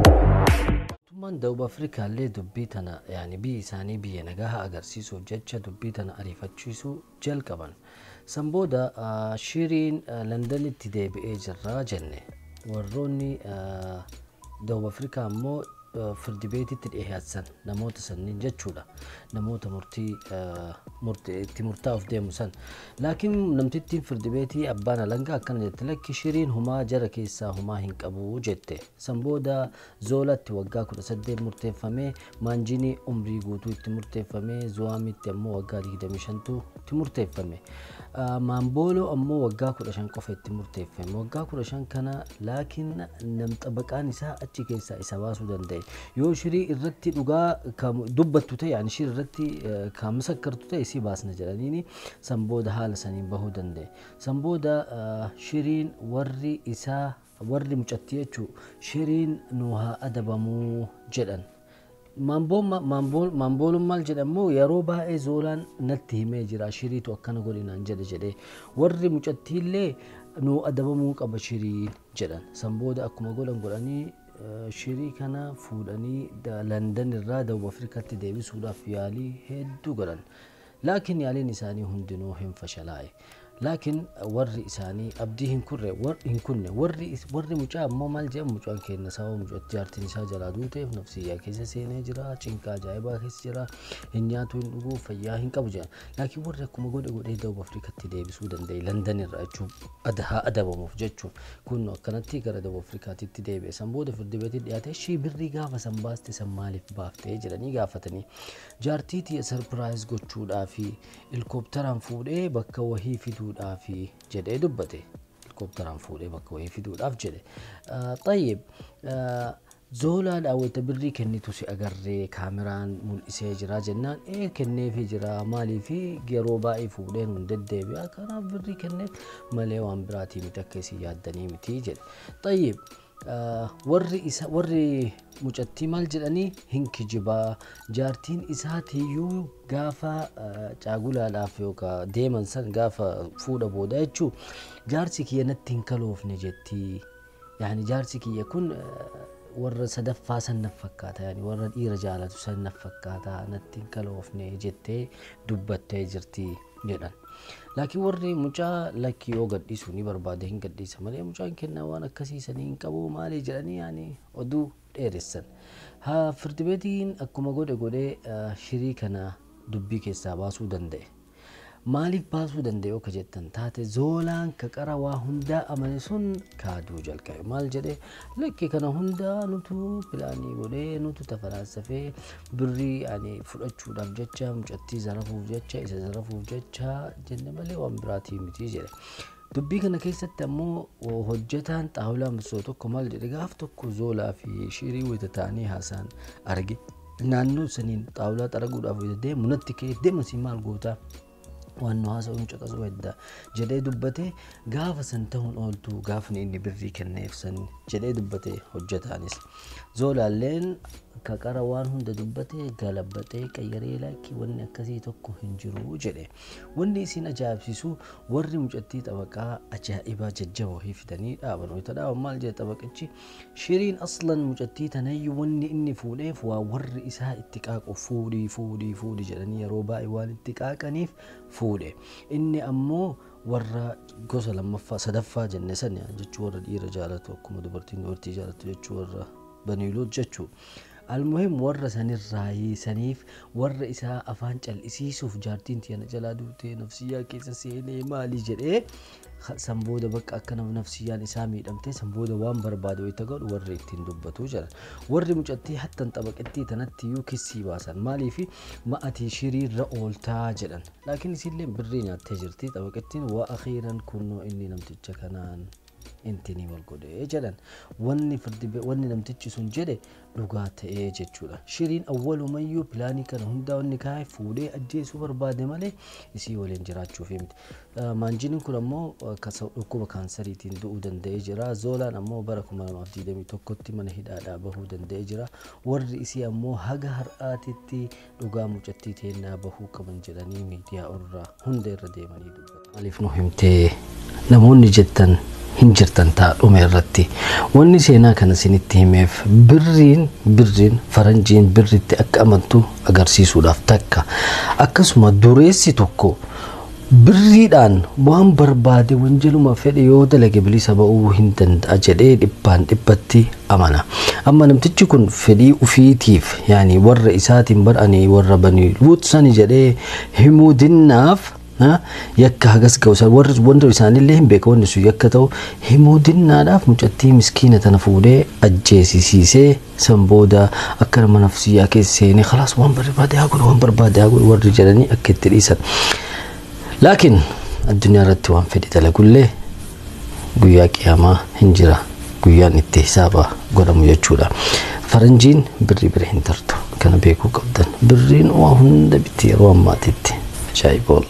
Mootummaan Dawub Afrikaallee dubbii tana, yaani biyyi isaanii biyya nagaa agarsiisuuf jecha dubbii tana ariifachiisuu jalqaban. San booda Shiriin Londanitti deebi'ee jirra jenne. Warroonni Dawub Afrikaa ammoo firdi beetitti dhiyeessan namoota sanniin jechuudha. Namoota murtii itti murtaa'uuf deemu san. Laakiin namtittiin firdi beetii abbaan alangaa akkana jette, lakki, Shiriin humaa jara keessaa humaa hin qabu jette. San booda Zoolatti waggaa 18 murteeffamee, Maanjinii umrii guutuu itti murteeffamee, Zuwaamitti ammoo waggaa 25tu itti murteeffame. Maambooloo ammoo waggaa 15 qofa itti murteeffame. Waggaa 15 kana laakiin nam xabaqaan isaa achi keessaa isa baasuu danda'e. Yoo Shirii irratti dhugaa dubbattu ta'e, yaani Shirii irratti kan masakkartu ta'e, si baasna jedhaniini, san booda haala saniin bahuu danda'e. San booda Shiriin, warri isaa, warri mucattii jechuu, Shiriin nu haa adabamuu jedhan. Maambooluun maal jedhamu, yeroo baay'ee Zoolaan natti himee jira, Shiriitu akkana godhinaan jedhe jedhee, warri mucattiillee nu adabamuu qaba Shiriin jedhan. San booda akkuma godhan godhanii Shirii kana fuudhanii Landan irraa Dawub Afrikaatti deebisuudhaaf yaalii hedduu godhan. Laakiin yaaliin isaanii hundinuu hin fashalaa'e. Laakiin warri isaanii abdii hin kurre hin kunne. Warri mucaa ammoo maal jedhan? Mucaan keenya sababa mucatti jaartiin isaa jalaa duuteef nafsiyyaa keessa seenee jira, cinqaa ajaa'ibaa keessa jira, hin nyaatu, hin dhuguu, fayyaa hin qabu jedhan. Laakiin warri akkuma godhe godhee Dawub Afrikaatti deebisuu danda'e Landan irraa jechuun haa adabamuuf jechuun kun akkanatti gara Dawub Afrikaatitti deebi'e. San booda firdi beetii dhiyaate, ishii birrii gaafa san baaste san maaliif baaftee jedhanii gaafatanii, jaartii tiyya surprise gochuudhaa fi helikoophteraan fuudhee bakka wahii fiduudhaaf jedhee dubbate. Helikoophteraan fuudhee bakka wahii fiduudhaaf jedhe. Xayyib, Zoolaadhaa wayita birrii kennitu si agarree, kaameraan mul'isee jira jennaan, ee, kenneefii jira, maaliifi yeroo baay'ee fuudhee nun deddeebi'a, kanaaf birrii kenneef malee waan biraatii miti, akka isin yaaddanii miti jedhe. Xayyib, warri isa, warri mucattii maal jedhanii? Hin kijibaa, jaartiin isaatiiyyuu gaafa caagulaadhaaf yookaan deeman san, gaafa fuudha booda jechuu, jaarsi kiyya natti hin kaloofne jetti. Yaani jaarsi kiyya kun warra sadaffaa san naf fakkaata, yaani warra dhiira jaalatu san naf fakkaata, natti hin kaloofne jettee dubbattee jirti jedhan. Laakiin warri mucaa lakki, yoo gadhiisuu ni barbaade hin gadhiisa malee mucaan kennaa waan akkasii sanii hin qabu maali jedhanii, yaani oduu dheeressan. Haa, firdi beetiin akkuma godhe godhee Shirii kana dubbii keessaa baasuu danda'e. Maaliif baasuu danda'e akka jettan taate, Zoolaan ka qara waa hundaa amane sun kaaduu jalqabe. Maal jedhe? Lakki, kana hundaa nutu pilaanii godhee, nutu tafalaasafee, birrii ani fudhachuudhaaf jecha, mucattii zarafuuf jecha, isa zarafuuf jecha jenne malee waan biraatii miti jedhe. Dubbii kana keessatti ammoo hojjetaan xaawulaa misoo tokko maal jedhe? Gaaf tokko Zoolaa fi Shirii wayita ta'anii haasaan arge. Naannoo saniin xaawulaa xaraguudhaaf wayita deemu natti ka'ee, deema si maal gootaa? Waan nu haasa'u nu caqasuu hedda jedhee dubbate. Gaafa san ta'uun ooltu, gaafni inni birrii kenneef san jedhee dubbate hojjetaanis. Zoolaalleen ka qara waan hunda dubbate galabbatee qayyaree, lakkii, wanni akkasii tokko hin jiru jedhe. Wanni isin ajaa'ibsiisu, warri mucattii xabaqaa ajaa'ibaa jajjaboo wahii fidanii dhaaban. Wayita dhaaban maal jedhe xabaqichi? Shiriin aslan mucattii tanayyuu wanni inni fuudheef waa warri isaa itti qaaqu, fuudhii fuudhii fuudhii jedhanii yeroo baay'ee waan itti qaaqaniif fuudhe. Inni ammoo warra gosa lammaffaa sadaffaa jenne san jechuu, warra dhiira jaalatu akkuma dubartiin dubartii jaalatu jechuu, warra baniiluut jechuu. Almuhim, warra sanirraa saniif warra isaa afaan cal'isiisuuf jaartiin tiyana jalaa duutee nafsiyyaa keessa seenee maali jedhee, san booda bakka akka nafsiyyaan isaa miidhamtee, san booda waan barbaade wayita godhu warri ittiin dubbatu jedhan. Warri mucattii hattan xabaqittii tanatti iyyuu kissii baasan, maaliifi ma'atii shiriirra ooltaa jedhan. Laakiin isillee birrii nyaattee jirti xabaqittiin. Waa akhiiran kunnoo inni namticha kanaan Intinii wal godhee jedhan. Wanni firdi wanni namtichi sun jedhe dhugaa ta'ee jechuudha. Shiriin awwalumayyuu pilaanii kana hundaa wanni kaa'e fuudhee ajjeesuu barbaade malee isii waliin jiraachuuf miti. Maanjiniin kun ammoo dhukkuba kaansariitiin du'uu danda'ee jira. Zoolaan ammoo bara 2021tti mana hidhaadhaa bahuu danda'ee jira. Warri isii ammoo haga har'aatitti dhugaa mucattii teennaa bahuu qaban jedhanii miidiyaa irraa hunda irra deemanii dubbatu. Maaliif nu himtee namoonni jettan hin jirtan ta'a dhume irratti. Wanni seenaa kana isinitti himeef birriin faranjiin birritti akka amantu agarsiisuudhaaf takka. Akkasuma dureessi tokko birriidhaan waan barbaade wanjaluma fedhe yoo dalage bilisa ba'uu hin danda'a jedhee dhibbaan dhibbatti amana. Amma namtichi kun fedhii ufiitiif yaani warra isaatiin bar'anii warra banii luutsani jedhee himuu dinnaaf yakka hagas ga'u san warri wanta isaanillee hin beekan wanni sun yakka ta'u himuu dinnaadhaaf mucattii miskiina tana fuudhee ajjeesisiisee san booda akka nama nafsiyyaa keessa seenee khalaas waan barbaade haa godhu waan barbaade haa godhu warri jedhanii akka itti dhiisan. Laakiin addunyaa irratti waan fedhe dalagullee guyyaa qiyaamaa hin jira guyyaan itti hisaaba godhamu jechuudha. Faranjiin birrii bira hin tartu kana beekuu qabdan birriin waa hunda bitti yeroo ammaatitti ajaa'iba.